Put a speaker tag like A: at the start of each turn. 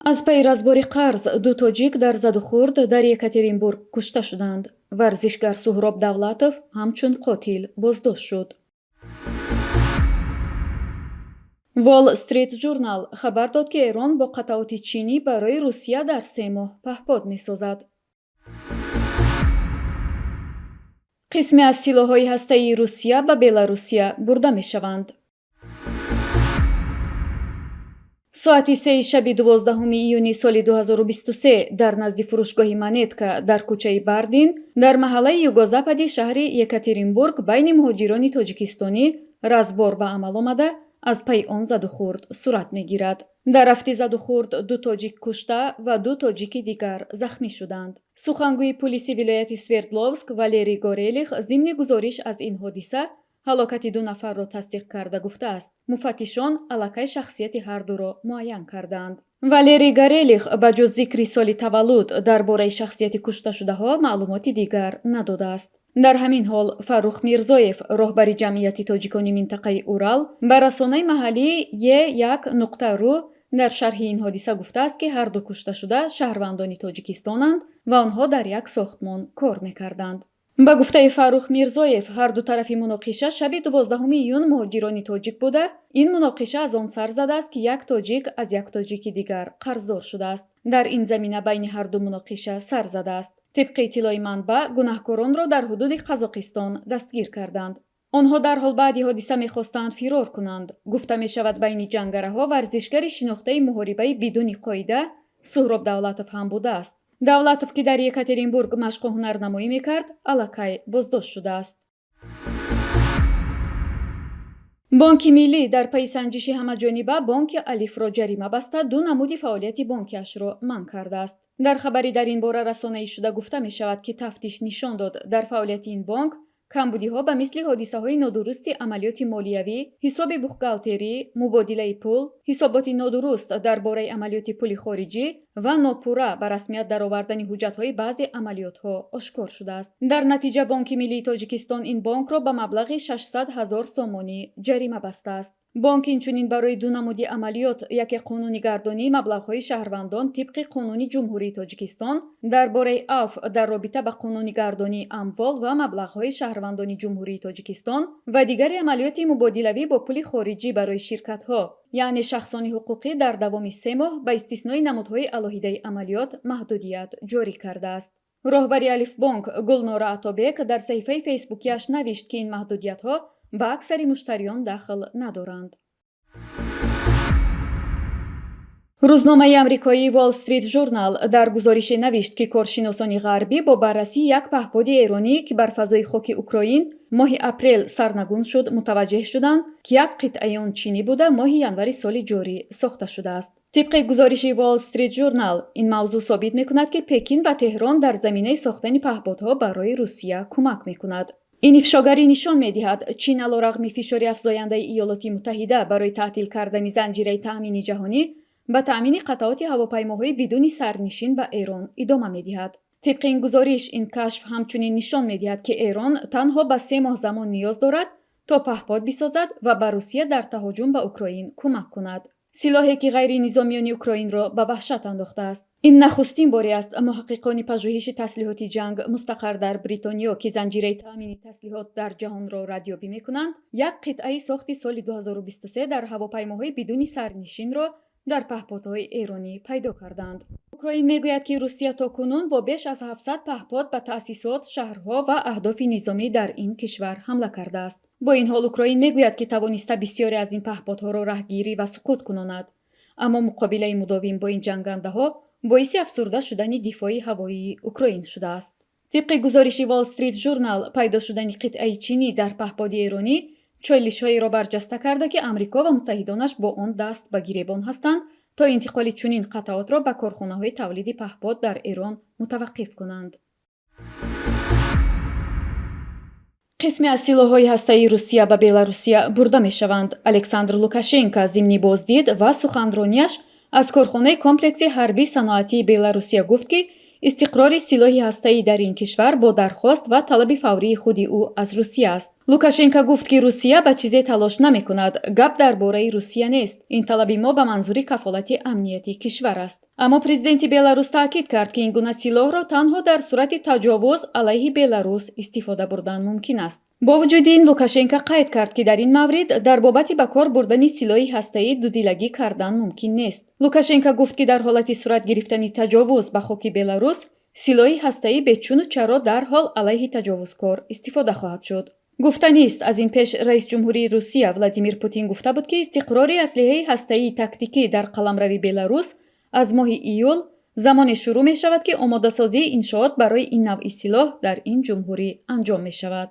A: Аз пайи разбори қарз ду тоҷик дар задухӯрд дар Екатеринбург кушта шуданд. Варзишгар Суҳроб Давлатов ҳамчун қотил боздошт шуд. Wall Street Journal хабар дод, ки Эрон бо қатъоти чинӣ барои Русия дар 3 моҳ паҳпод месозад. Қисме аз силоҳҳои ҳастаии Русия ба Беларусия бурда мешаванд. Соати 3-и шаби 12 июни соли 2023 дар назди фурӯшгоҳи Монетка дар кӯчаи Бардин дар маҳаллаи Югозапади шаҳри Екатеринбург байни муҳоҷирони тоҷикистонӣ разбор ба амал омада, аз пайи он задухӯрд сурат мегирад. Дар рафти задухӯрд ду тоҷик кушта ва ду тоҷики дигар захмӣ шуданд. Сухангӯи пулиси вилояти Свердловск Валерий Горелих зимни гузориш аз ин ҳодиса ҳалокати ду нафарро тасдиқ карда гуфтааст, муфаттишон аллакай шахсияти ҳардуро муайян кардаанд. Валерий Горелих ба ҷуз зикри соли таваллуд дар бораи шахсияти кушташудаҳо маълумоти дигар надодааст. Дар ҳамин ҳол Фаррух Мирзоев, роҳбари ҷамъияти тоҷикони минтақаи Урал, ба расонаи маҳаллии Е1 нуқта ру дар шарҳи ин ҳодиса гуфтааст, ки ҳарду кушташуда шаҳрвандони Тоҷикистонанд ва онҳо дар як сохтмон кор мекарданд. Ба гуфтаи Фаррух Мирзоев, ҳарду тарафи муноқиша шаби 12 июн муҳоҷирони тоҷик буда, ин муноқиша аз он сар задааст, ки як тоҷик аз як тоҷики дигар қарздор шудааст. Дар ин замина байни ҳарду муноқиша сар задааст. Тибқи иттилои манбаъ, гунаҳкоронро дар ҳудуди Қазоқистон дастгир карданд. Онҳо дарҳол баъди ҳодиса мехостанд фирор кунанд. Гуфта мешавад, байни ҷангараҳо варзишгари шинохтаи муҳорибаи бидуни қоида Суҳроб Давлатов ҳам будааст. Давлатов, ки дар Екатеринбург машқу ҳунарнамоӣ мекард, аллакай боздошт шудааст. Бонки Миллӣ дар пайи санҷиши ҳамаҷониба бонки Алифро ҷарима баста, ду намуди фаъолияти бонкиашро манъ кардааст. Дар хабари дар ин бора расонаӣ шуда гуфта мешавад, ки тафтиш нишон дод, дар фаъолияти ин бонк камбудиҳо ба мисли ҳодисаҳои нодурусти амалиёти молиявӣ, ҳисоби бухгалтерӣ, мубодилаи пул, ҳисоботи нодуруст дар бораи амалиёти пули хориҷӣ ва нопурра ба расмият даровардани ҳуҷҷатҳои баъзе амалиётҳо ошкор шудааст. Дар натиҷа Бонки Миллии Тоҷикистон ин бонкро ба маблағи 600 ҳазор сомонӣ ҷарима бастааст. Бонк инчунин барои ду намуди амалиёт, яке қонунигардонии маблағҳои шаҳрвандон тибқи Қонуни Ҷумҳурии Тоҷикистон дар бораи авф дар робита ба қонунигардонии амвол ва маблағҳои шаҳрвандони Ҷумҳурии Тоҷикистон ва дигари амалиёти мубодилавӣ бо пули хориҷӣ барои ширкатҳо, яъне шахсони ҳуқуқӣ, дар давоми 3 моҳ ба истиснои намудҳои алоҳидаи амалиёт маҳдудият ҷорӣ кардааст. Роҳбари Алифбонк Гулнора Атобек дар саҳифаи фейсбукиаш навишт, ки ин маҳдудиятҳо ба аксари муштариён дахл надоранд. Рӯзномаи амрикоии Wall Street Journal дар гузорише навишт, ки коршиносони ғарбӣ бо баррасии як паҳподи эронӣ, ки бар фазои хоки Украин моҳи апрел сарнагун шуд, мутаваҷҷеҳ шуданд, ки як қитъаи он чинӣ буда, моҳи январи соли ҷорӣ сохта шудааст. Тибқи гузориши Wall Street Journal, ин мавзӯъ собит мекунад, ки Пекин ба Теҳрон дар заминаи сохтани паҳподҳо барои Русия кӯмак мекунад. Ин ифшогарӣ нишон медиҳад, Чин алорағми фишори афзояндаи Иёлоти Муттаҳида барои таътил кардани занҷираи таъмини ҷаҳонӣ ба таъмини қатъоти ҳавопаймоҳои бидуни сарнишин ба Эрон идома медиҳад. Тибқи ин гузориш, ин кашф ҳамчунин нишон медиҳад, ки Эрон танҳо ба 3 моҳ замон ниёз дорад, то паҳпод бисозад ва ба Русия дар таҳоҷум ба Украин кӯмак кунад, силоҳе ки ғайринизомиёни Украинро ба ваҳшат андохтааст. Ин нахустин боре аст, муҳаққиқони пажӯҳиши таслиҳоти ҷанг мустақар дар Бритониё, ки занҷираи таъмини таслиҳот дар ҷаҳонро радёбӣ мекунанд, як қитъаи сохти соли 2023 дар ҳавопаймоҳои бидуни сарнишинро дар паҳподҳои эронӣ пайдо карданд. Украин мегӯяд, ки Русия то кунун бо беш аз 700 паҳпод ба таъсисот, шаҳрҳо ва аҳдофи низомӣ дар ин кишвар ҳамла кардааст. Бо ин ҳол Украин мегӯяд, ки тавониста бисёре аз ин паҳподҳоро раҳгирӣ ва суқут кунонад, аммо муқобилаи мудовим бо ин ҷангандаҳо боиси афсурда шудани дифои ҳавоии Украин шудааст. Тибқи гузориши Wall Street Journal, пайдо шудани қитъаи чинӣ дар паҳподи эронӣ чолишҳоеро барҷаста карда, ки Амрико ва муттаҳидонаш бо он даст ба гиребон ҳастанд, то интиқоли чунин қатъоотро ба корхонаҳои тавлиди паҳпод дар Эрон мутаваққиф кунанд. Қисме аз силоҳҳои ҳастаии Русия ба Беларусия бурда мешаванд. Александр Лукашенко зимни боздид ва суханронияш аз корхонаи комплекси ҳарбӣ саноатии Беларусия гуфт, ки истиқрори силоҳи ҳастаӣ дар ин кишвар бо дархост ва талаби фаврии худи ӯ аз Русия аст. Лукашенко гуфт, ки Русия ба чизе талош намекунад. Гап дар бораи Русия нест. Ин талаби мо ба манзури кафолати амнияти кишвар аст. Аммо президенти Беларус таъкид кард, ки ин гуна силоҳро танҳо дар сурати таҷовуз алайҳи Беларус истифода бурдан мумкин аст. Бо вуҷуди ин, Лукашенко қайд кард, ки дар ин маврид дар бобати ба кор бурдани силоҳи ҳастаӣ дудилагӣ кардан мумкин нест. Лукашенко гуфт, ки дар ҳолати сурат гирифтани таҷовуз ба хоки Беларус силоҳи ҳастаӣ бечуну чаро дарҳол алайҳи таҷовузкор истифода хоҳад шуд. Гуфтанист, аз ин пеш раисҷумҳурии Русия Владимир Путин гуфта буд, ки истиқрори аслиҳаи ҳастаии тактикӣ дар қаламрави Беларус аз моҳи июл замоне шурӯъ мешавад, ки омодасозии иншоот барои ин навъи силоҳ дар ин ҷумҳурӣ анҷом мешавад.